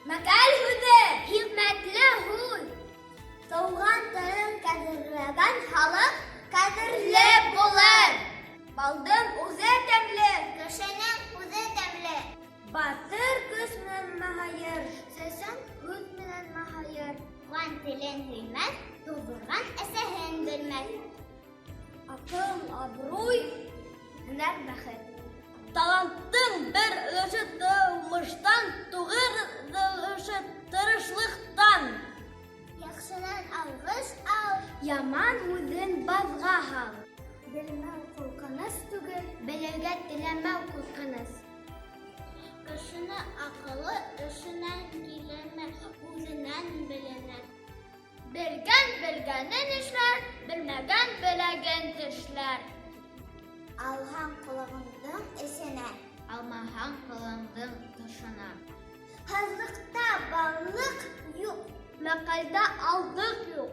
Мәҡәл һүҙе. Хикмәтле һүҙ. Тыуған телен ҡәҙерләгән халыҡ ҡәҙерле булыр. Балдың үҙе тәмле, кешенең һүҙе тәмле. Батыр көс менән маһайыр, сәсән һүҙ менән маһайыр. Туған телен һөймәҫ, тыуҙырған әсәһен белмәҫ. Аҡыл абруй, һөнәр бәхет. Таланттың бер өлөшө тыумыштан, туғыҙ өлөшө тырышлыҡтан. Яҡшынан алғыш ал, яман һүҙен баҙға һал. Белмәү ҡурҡыныс түгел, белергә теләмәү ҡурҡыныс. Кешене аҡылы эшенән килеме, үҙенән беленә. Белгән белгәнен эшләр, белмәгән беләген тешләр. Алһаң ҡолағыңдың эсенә, алмаһаң ҡолағыңдың тышына. Һаҙлыҡта балыҡ юҡ, мәҡәлдә алдыҡ юҡ.